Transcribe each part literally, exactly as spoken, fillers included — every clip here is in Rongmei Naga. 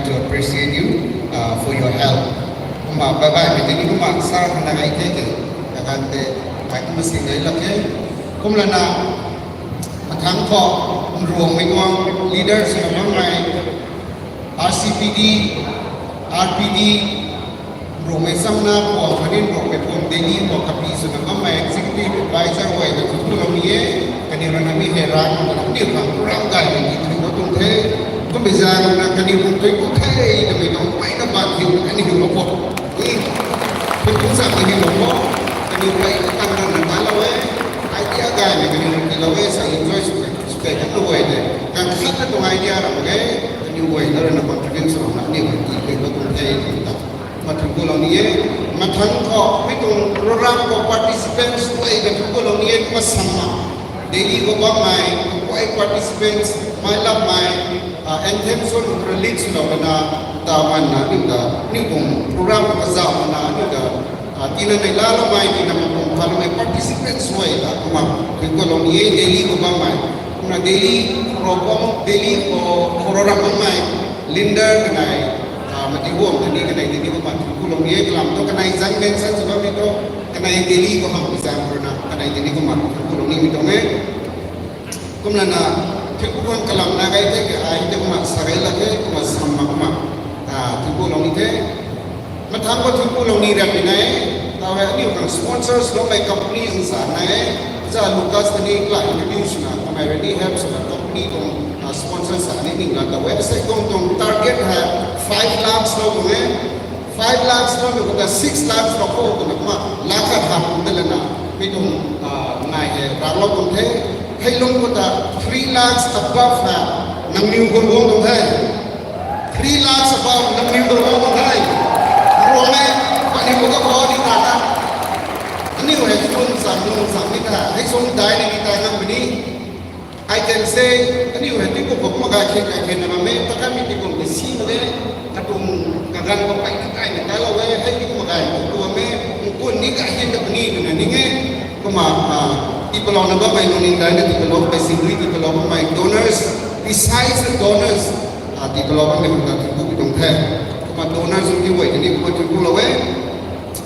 to appreciate you uh, for your help. Kumna bye bye mei tini kumna sa khana gai the ke. Kagan te bai kumna sing gai lak ke. Kumlana mathang khou Ruangmei tuang leaders na bam mai R C P D, R P D, Ruangmei samna puang khanin Ruangmei puang Delhi puang kapi swna bam mai executive advisor guay na thuanc ku lou ni e. Kaniw rui na mi hei rang na kaniw khang program gay ni ki thuanc ku tuang the. Kumbi zang na kaniw khang thuanc ku the twmei tuang mpeyna ban hiu kaniw lou po. Ni thuanc ku zang kaniw lou po. Kaniw mpeyna tang na na ta lou e. Idea gay ni kaniw ki lou e sa enjoy sw khe. Sw khe kan lou e de. Kan khat na tuang idea ram ge. Kaniw guay na rui na contribute sw na kaniw ki thuanc ku tuang the twmei ta. Mathang ku lou ni e, mathang khou mi tuang program khou participants guay ka thuanc ku lou ni e, kumna samna Delhi khou bam mai, guay participants, mai lap mai, ah, anthem song release swlou lana, ta man na, niw ta, niw tuang program khou kazauh na, niw ta, ah, tina nei la lou mai, tina ma tuang pha lou mai participants guay ta, kumna thuanc ku lou ni e, Delhi khou bam mai, kumna Delhi khou bam, Delhi khou, khou ram bam mai, Linder kanei, ah, mati huam tani kanei tini kumna thuanc ku lou ni e, kalam tu kanei zang mention sw bam ni tu, kanei Delhi khou ham zang rui na, kanei tini kumna thuanc ku lou ni mi tuang e. Kumlana, thuanc ku khang kalam na gai the ke ai te kumna sa gai lak the, kumna samna kumna, ah, thuanc ku lou ni the. Mathang khou thuanc ku lou ni ram ni nai, tau hei aniu khang sponsors lou mei company nsa nai, za Lucas tani kla introduce na, kamei rui ni help swna company tuang, ah, sponsors sa ni ning la tau e, asei tuang tuang target hei five lakhs lou tuang e, five lakhs lou mei khou ta six lakhs lou khou twna kumna lakh khat hap kum de lana, mi tuang, ah, nai hei rang lou tuang the, hei lung khou ta three lakhs above na, nangniw khou guang tuang the. Three lakhs above nangniw khou guang tuang the. Ruangmei, paniw khou ta khou ni ta na. Aniu hei chun sam, lung sam ni ta, hei sung dai ni ta ngam ni. I can say, aniu hei ti kum khou kumna gay khe, gay khe na bam e, ta kan mi ti kum ni si mak e, katuang kaganv khou pey na kai na kai lou e, hei ti kumna gay khou tuam e, npun ni gay hin ta puni twna ning e, kumna, ah, ti palou na bammei nung ning dai na ti palou, basically ti palou bammei donors, besides the donors, ah, ti palou bammei khou ta thuanc ku tuang the. Kumna donors nung ti guay tini kumna thuanc ku lou e,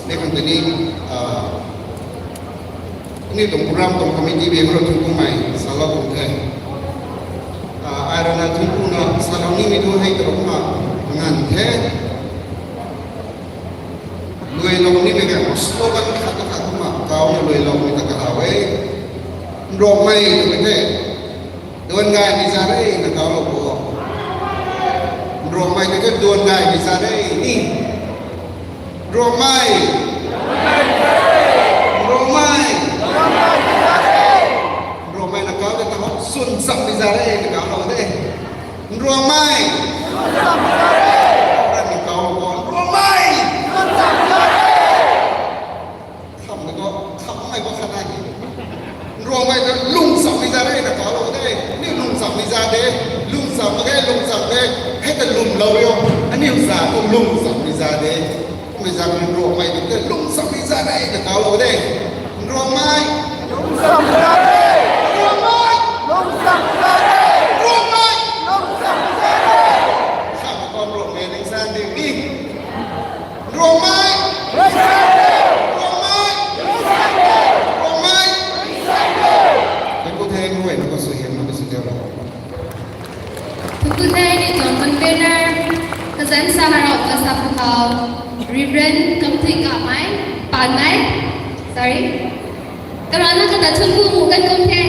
de khang tini, ah, Aniu tuang program tuang committee bem rui thuanc ku mei salou tuang the. Ah, ai rui na thuanc ku na salou nimei tu hei ta kumna nganv the. Luailou nimei ka slogan khat ta khat kumna kau na luailou mei ta kahaw e. Nruangmei twmei the. Duan gaymei za re na kau lou bo. Nruangmei tei the duan gaymei za re ni. Nruangmei. Nruangmei. Nruangmei na kau de ta hou swn chammei za re na kau lou de. Nruangmei. Ram na kau lou bo. Nruangmei. Khamhmei khou, khamhmei khou khat nai. Nruangmei ta lung chammei za re na kau lou de. Aniu lung chammei za de. Lung cham mak ge, lung cham de. Hei ta lwm lou rio. Aniu za tu lung chammei za de. Mei za nruangmei ta lung chammei za re na kau lou de. Nruangmei. Lung chammei za re. Nruangmei. Lung chammei za re. Nruangmei. Lung chammei za re. Khamhmei khou nruangmei ning san de ni. Nruangmei! Nruangmei! Nruangmei! Thuanc ku the, nruangmei na khou suaihiam na khou sw diu lou. Thuanc ku the, ni tuang convener, kazanc sa harau ka sa phu khou, Reverend Kamthui Kamei, Panmei, sorry. Karana kata thuanc ku mu kan kum the,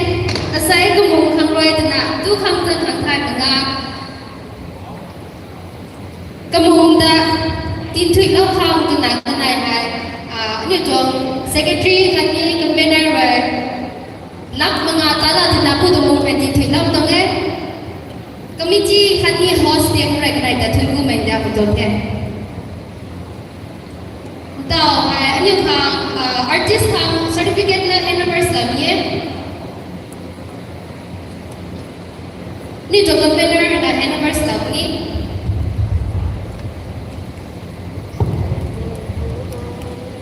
kasei kamu khang rui twna, tu khang zan khang thay mak na. Kamung ta tinthuihlou khang twna kanei hei, ah, aniu tuang secretary khatni convener rui lakh manga tala twna pu tuang mung hei tinthuihlou tuang e. Committee khatni host tei kum rui kanei ta thuanc ku mei ta pu tuang the. Tau hei aniu khang, ah, artist khang certificate na hand over sa ni e. Ni tuang convener na hand over sa ni.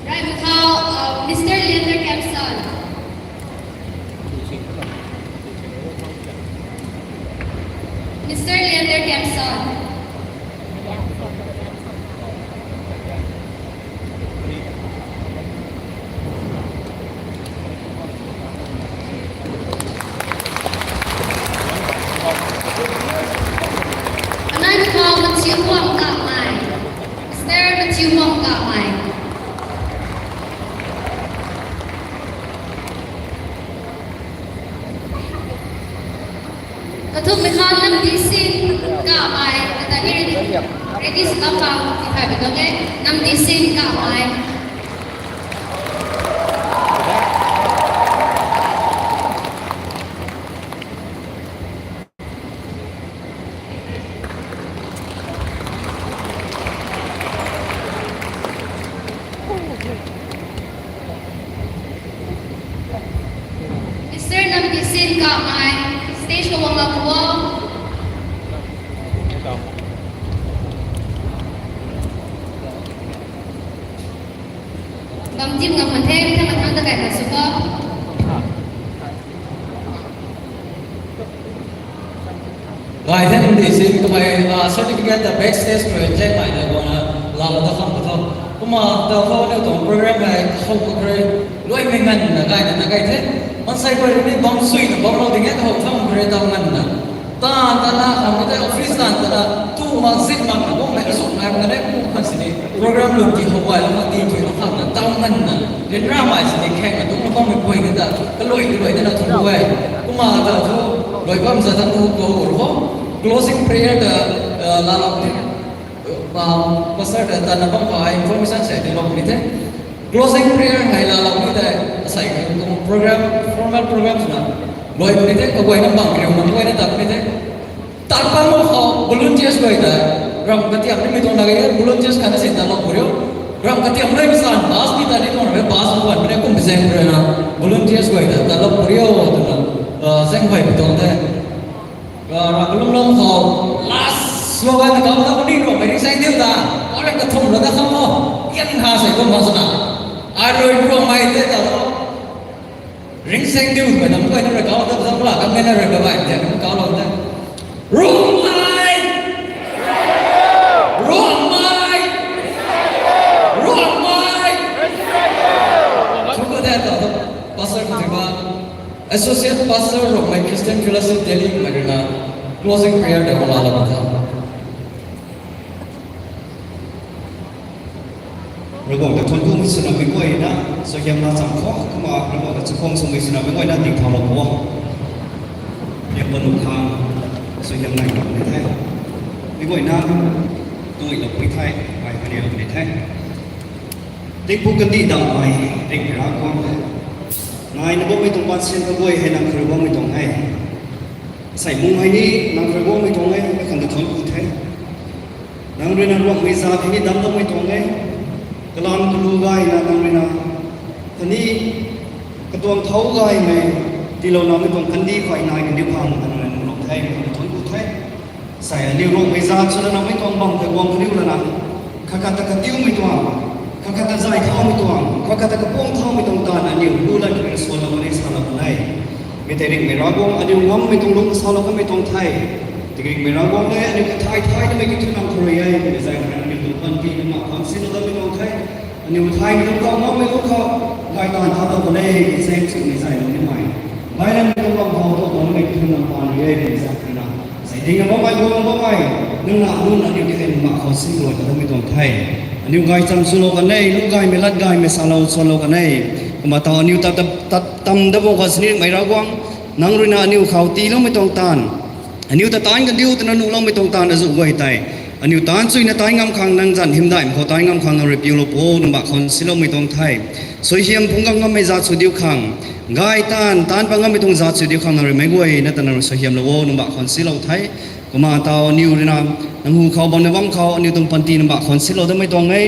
Rai makhou, uh, Mister Leander Kemson. Mister Leander Kemson. Ready sw bam khang tithay bi tuang e, Namdisin Kamei. Mister Namdisin Kamei, stage khou guang lak kho. Bam tim ngam man the, mi thang mathang ta kai na sw kho. Gay the, Namdisin, kamei, ah, certificate ta backstage khou thaymei na guangna laalou da khang ka tho. Kumna ta khou aniu tuang program hei khou khou kre, luaimei nganvna gayna na gay the. Maansei guay rui ni bam suina bamlou ding e, khou thang kre tau nganvna. Taanv tana, khang tei office taanv tana, tu mak zip makna guangmei azuh nai mak na ne, kum khang sini program lung ti khou guay lou mak ti thui lou khang na tau nganvna, ryanramei sini khang na tung na bammei guay ni ta kaluai kaluai dana thun guay. Kumna ta thu, luai bam za tang thu khou ru kho. Closing prayer ta, ah, laalou ni. Ah, pastor ta tana bam khou ai information sa tilou ni the. Closing prayer hei laalou ni tei, asei khang tuang program, formal program swna luai ni the, kaguayna bam kriu man guayna tat ni the. Tat bam khou volunteers guay ta, ram katiam nimei tuang na gay volunteers khat na sin tatlou pu rio. Ram katiam nimei san bus ni ta ni tuang ramei bus khou wan mei kum zaeng rui na volunteers guay ta tatlou pu rio twna, ah, zaeng guay pu tuang the. Ah, ram kalum lum khou last slogan ta kam na kuni ro mei ring saeng diu ta, aren kathumh lou na kham o, yan ha sei kum ma swna. Ai rui ro mei tei ta lo. Ringsaeng diu twmei nam guay na rui kau ta zang la, kam na rui kabai tei nam kau lou tei. Ruangmei! Ruangmei! Ruangmei! Thunku the ta, Pastor Kutriba, Associate Pastor Rongmei Christian Fellowship Delhi mei rui na closing prayer ta laalou tha. Ravguangc ta thuancku swna meic guayna suaihiam laa cham khou kumna Ravguangc ta chakhwang swmei swna meic guayna tingthaulou pu o. Liam panuh khang suaihiam nai khang ni the. Meic guayna tumei lou pui the, mei kaniw ni the. Tingpuk kandih dammei ringhmei Ravguangc, naina bammei tuang paansian kaguay hei nang khou rui bammei tuang e. Sei mung hei ni nang khou rui bammei tuang e, mei khang ta thuancku the. Nang rui na Ruangmei zaat hei ni damcloumei tuang e. Kalam kalu gayna nang rui na khatni katuang thau gaymei tiilouna mei tuang kandih khou nai kandih khang nang rui na lou the, nang rui thuancku the. Sei aniu Ruangmei zaat swna namei tuang bam tei guang kaniw lana, khat khat ta katiumei tuang, khat khat ta zay thaumei tuang, khat khat ta kapuang thaumei tuang taanv aniu lu lan kariu suanlou kan e, salou kan e. Mi tei ringhmei Ravguangc aniu ngammei tuang lung salou kanmei tuang the. Tiki ringhmei Ravguangc le aniu kathay thay namei kiu thu nang khou rui e, mi zaeng rui aniu tuang panty na mak khang sinlou kanmei tuang the. Aniu thay ni lung khou ngammei lung khou gay taanv thalou kan e, zaeng chumei zaylou nimei, gay lan tuang bam khou tu kanmei kiu thu nang paan rui e, mi zaeng rui na sei ding na bammei, guang na bammei, nang na nunc aniu khe mak khou sinlou kanmei tuang the. Aniu gaychamv swlou kan e, lung gaymei lat gaymei salou suanlou kan e. Kumna tau aniu ta, ta, ta, tam da bam khou sini ringhmei Ravguangc, nang rui na aniu khou tiiloumei tuang taanv, aniu ta taanc kandiu twna nuhloumei tuang taanv azuh guay tei aniu taanc chuyna taanc ngam khang, nang zanc hymdaihmei khou taanc ngam khang nang rui piulou pu o, nang mak khou siloumei tuang the. Suaihiam phungc ngam ngammei zaat sw diu khang, gay taanv taanc pat ngammei tuang zaat sw diu khang nang rui meic guayna ta nang rui suaihiamlou o, nang mak khou silou the. Kumna tau aniu rui na nang hu khou bam na bam khou aniu tuang panty nang mak khou silou damei tuang e.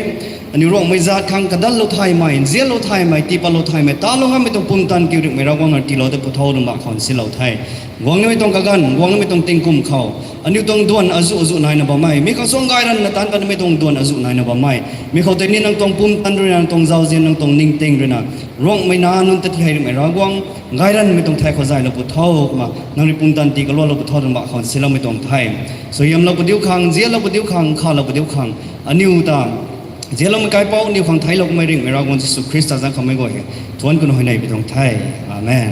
Aniu Ruangmei zaat khang kadatlou thaymei, nzianlou thaymei, tiipatlou thaymei, talou ngammei tuang pumtan kiu ringhmei Ravguangc nang tiilou ta pu tho, nang mak khou silou the. Guang namei tuang kaganv, guang namei tuang tingkum khou aniu tuang duan azuh azuh naina bammei, mi khou suang gay ranna taanc pat namei tuang duan azuh naina bammei, mi khou tei ni nang tuang pumtan rui na nang tuang zauzian, nang tuang ningting rui na Ruangmei na nunc ta ti hei ringhmei Ravguangc, gay ranmei tuang thei khou zaylou pu tho, kumna nang rui pumtan tii kaluatlou pu tho, nang mak khou siloumei tuang the. Suaihiamlou pu diu khang, nzianlou pu diu khang, khalou pu diu khang, aniu ta nzianloumei kaipouc, aniu khang theiclou kamei ringhmei Ravguangc Jisu Khrista zanc khou meic guay hei thuancku na huayney pi tuang the. Amen.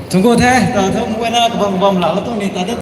Thuancku the, ta thu meic guayna kabam kabam laalou tuang ni ta